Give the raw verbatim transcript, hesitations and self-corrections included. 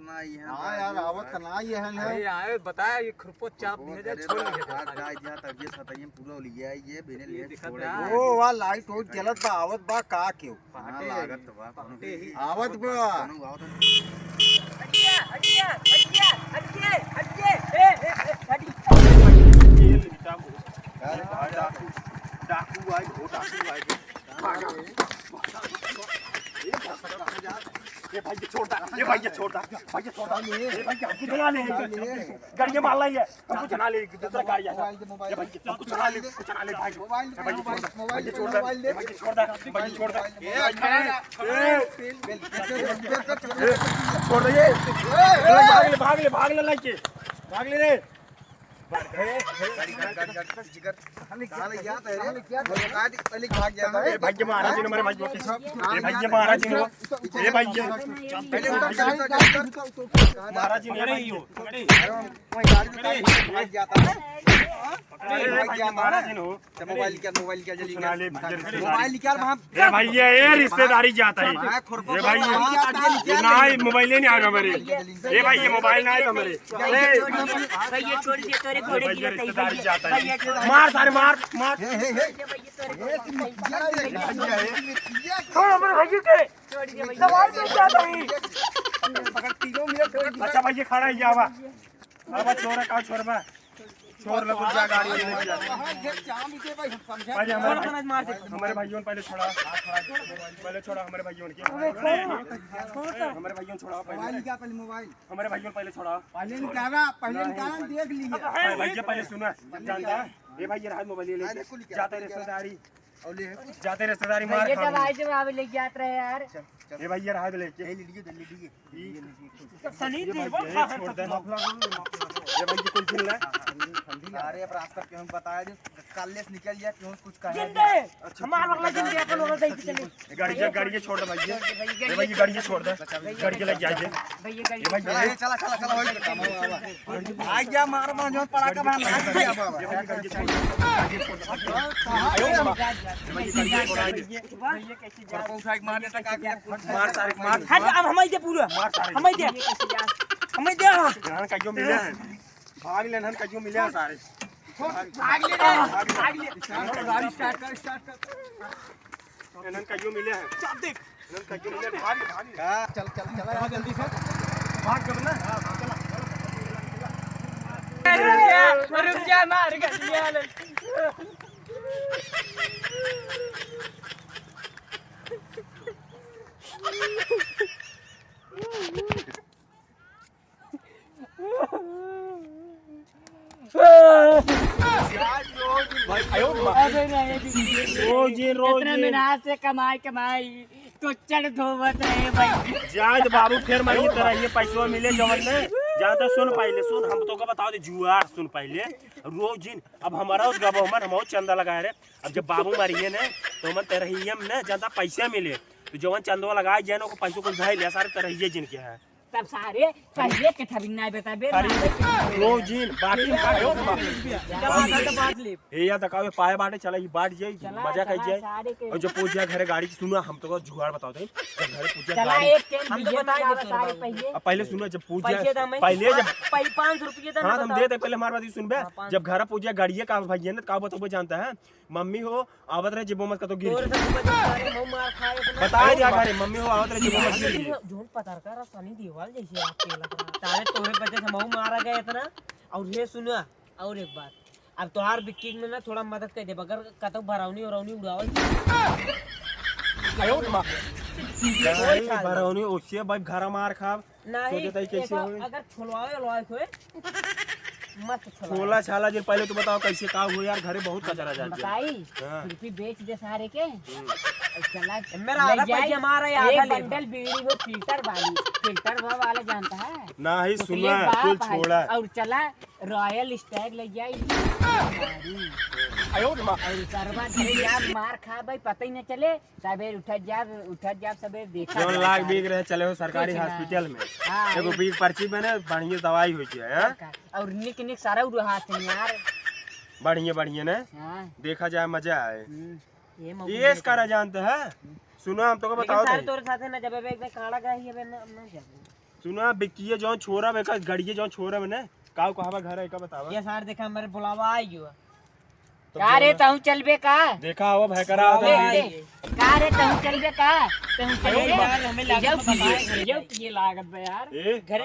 ना ये है हाँ यार, आवत तो ना ये है ना। अरे आए बताया, ये खुरपो चाप दिया जाए, छोड़ दिया जाए। आज जाए जा तब ये सतरियम पूरा हो लिया है, ये बिने ये ले दिखा छोड़ दे। ओ वाह, लाइट हो जलत बा, आवत बा का क्यों? हाँ, पहाटे लागत तो बा, कोनो पहाटे भी ही। आवत बा। कोनो आवत है। हटिया, हटिया, हटिया, हटिए, हटिए, ए, ए, ए, हटिए। ये ले बेटा, वो। डाकू, डाकू आए, वो डाकू आए। भागा। ये भाई, ये छोड़ दे, ये भाई, ये छोड़ दे, भाई, ये छोड़ दे। ये भाई, हमको चला ले। गाड़ी में मार लाई है। हमको चला ले, दूसरा गाड़ी आ। मोबाइल दे, मोबाइल ये भाई, दे। हमको चला ले, हमको चला ले, भाई। मोबाइल दे, ये भाई, ये मोबाइल, छोड़ दे, मोबाइल दे। ये भाई, ये छोड़ दे, ये भाई, ये छोड़ दे। ये खड़ा रहा, खड़ा रहा। ए, ए, छोड़ दे ये। ए, ए। भाग ले, भाग ले, भाग ले, लाइके। भाग ले रे। गाड़ी, गाड़ी, गाड़ी, गाड़ी, जिगर। कहाँ ले गया था रे? पहले भाग गया था। ए भाई, ये महाराज जी ने हमारे भाई को। ए भाई, ये महाराज जी ने। ए भाई, ये। पहले उतर, पहले उतर, पहले उतर। महाराज जी ने। अरे, यो। अरे, वही गाड़ी में भाग गया था। अरे, भाग गया था। महाराज जी ने। अच्छा, मोबाइल निकाल, मोबाइल निकाल, जल्दी कुछ ना ले, निकाल। मोबाइल निकाल, वहाँ ए भाई, ये, ये रिश्तेदारी जाता है। हाँ, खुरपा ए भाई, ये, वहाँ काट के निकाल। ना, ये मोबाइल नहीं आएगा मेरे। ए भाई, ये मोबाइल ना आएगा मेरे। ए, भैया, छोड़ दे, तोरे घोड़े भैया, की बताई, रिश्तेदारी भैया, जाता है। भैया, छोड़ दे। मार सारे, मार, मार। हे, हे, हे। भैया, तोरे घोड़े की बताई। छोड़ हमारे भैया के। छोड़ दे भैया। दवाई दे जाता है। पकड़, तीनों मिला, छोड़ दे। अच्छा भैया, खड़ा ही जावा। अब छोरा का छोरबा? छोड़ ले, कुछ जा गाड़ी में लेके जा। पहले हमारे भाई, हमारे भाइयों ने पहले छोड़ा, पहले छोड़ा हमारे भाइयों के। हमारे भाइयों छोड़ा पहले। मोबाइल निकाल, पहले मोबाइल। हमारे भाइयों पहले छोड़ा। पहले निकाला, पहले निकाला, देख लिए। भाई, भैया पहले सुना, जानता है? ये भाई, ये रहा मोबाइल, ये ले। अरे, कुल क्या, जाते कुल क्या? रिश्तेदारी। और ले। जाते रिश्तेदारी मार भैया खा जब रहे। आए जब आवे ले जात रहे यार। चल, चल। ये भाई, ये रहा लेके। ये ले लीजिए, ले लीजिए। सनी ये देवल भाई, ये छोड़ दे। ये भाई, ये कुल झेल रहा है। अरे, अब रास्ता क्यों बताया जो कल से निकल गया, क्यों कुछ कहा जिंदे। अच्छा, हमार वाला जिंदे, अपन वाला दे दीजिए। ये गाड़ी, ये गाड़ी ये छोड़ दे भाई, ये। ये भाई, ये गाड़ी ये छोड़ दे। गाड़ी के लग जाए। भैया गाड़ी ये भाई, चला, ये चला, चला, चला, हो गया। आ गया, मार, मार, जो पड़ा का बाहर लाग गया बाबा। ये भाई, ये गाड़ी ये छोड़ दे। गाड़ी ये छोड़ दे। आयो, बाबा। ये भाई, ये गाड़ी ये छोड़ दे। भैया कैसे जा? ऊपर को उठा के मार देता, का किया? मार सारे, मार। हट, अब हमारी दे पूरा। मार सारे। हमारी दे। हमारी दे। इन्हन कहियो मिले हैं। भाग ले, इन्हन कहियो मिले हैं सारे। भाग ले रे, भाग ले। गाड़ी start कर, start कर। इन्हन कहियो मिले हैं। चाप देख। इन्हन कहियो मिले हैं, भाग, भाग। का? चल, चल, चला जा जल्दी से। भाग जब ना। रुक जा, रुक जा, मार गया। भाई, आयो, अबे नहीं, रोज ये, रोज इतना ये। मेहनत से कमाई, कमाई, तो चढ़ धोवत रहे भाई। जाए तो बाबू, फिर मारी तरह ये पैसवा मिले जवन में। ज्यादा सुन पहले, सुन, हम तो का बताओ दे जुआर, सुन पहले। रोज जिन, अब हमारा गबो मन, हम चंदा लगाए रे। अब जब बाबू मारिए ने, तो मन तरहियम ने ज्यादा पैसा मिले। तो जवन चंदवा लगाए जाए ना, ओको पैसो कुछ धइ लिया, सारे तरहिए जिन के है। तब सारे कहिए के ठबिन ना बता बे। अरे, रोजिन, बाकी में का हो? चला, आधा तो बांट ले। ए, या तकावे पाए बाटे, चला, ई बांट जाई, चला, मजा चला, कर जाए। सारे के और जो पूजा घरे गाड़ी की सुनो, हम तो जुगाड़ बताओ थे। जब घरे पूजा चला, गाड़ी एक टेम हम तो बीजे बता में दे डाला तोरे सारे बाबू। पहिले। अब पहले सुनो, जब पूजा, पैसे दम है। पहले जब पै-, पाँच सौ रुपये दम हाँ, तुम बताओ। दे दे, पहले हमारे बात सुन बे। हाँ, पाँच जब घरे पूजा गाड़िए का भैया ने का बताओ जानता है? मम्मी हो, आवत रहे, जेबो मत कतो गिर तोरे गई। से ऊपर जो सारे मुंह मार खाए इतना। बता दिया करे, मम्मी हो, आवत रहे, जेबो मत गिर गई। जोन पतरका रहा सनी देओल जैसे आपके लग रहा। साले तोरे वजह से मुंह मारा गया इतना। और ये सुना, और एक बात, अब तोहार विक्की में ना थोड़ा मदद कर दे, अगर कतौ भरौनी उरौनी उड़ावल। आयो रे माँ। नहीं, भरौनी ओसिया भाई घर मार खाब। नहीं, सोचे ताई कैसे एक होए? अगर छोलवावे वाला होए, मस्त छोलवावे। छोला छाला जिन पहले तो बताओ कैसे का हुआ यार, घरे बहुत कचरा जात है। बताई, हाँ। खुरपी बेच दे सारे के। हम्म। और चला मेरा ले आधा जाए, पैसा हमारा है, आधा एक ले। बंडल बीड़ी वो फिल्टर वाली, फिल्टर वो वाला जानता है? ना ही वो सुना, ले बाप कुल है। छोड़ा। और चला रॉयल स्टैग ले जाई। आयो रे माँ। और सरवा धरे जा, मार खा भाई, पता ही न चले। सबेर उठत जाब, उठत जाब सबेर देखा जौन जाब लाग सारे। बिक रहे चले हो सरकारी कुछ ना। हॉस्पिटल में। हाँ, एगो ये बीक पर्ची बने, बढ़िया दवाई होइ जाए, हाँ? का? और निक निक सारा उड़ हाथ में यार। बढ़िया, बढ़िया ने? हाँ। देखा जाए, मजा आए। हम्म, ये मौका ये दे इसका दे। रह जानते हैं? हम्म। सुनो, हम तो को ये बताओ सारे दे। तोरे साथे ना जब एक दिन काड़ा गया, ये बे ना, ना जाबे। सुना, बिक्किए जौन छोरा में का, गड़िए जौन छोरा में ने, काऊ कहावा घर है, का बतावा? ये सार देखा, हमरे बुलावा आई गयो। तो का रे, बोला। तहूँ चलबे का? देखा, वो भयकरा बुलावा होता है। आई। का रे, तहूँ चलबे का? तहूँ अरे चलबे? यार, हमें लागत जाओ बा, पीछे। बताए घर जाओ, जाए। ये लागत बा यार। ए? घर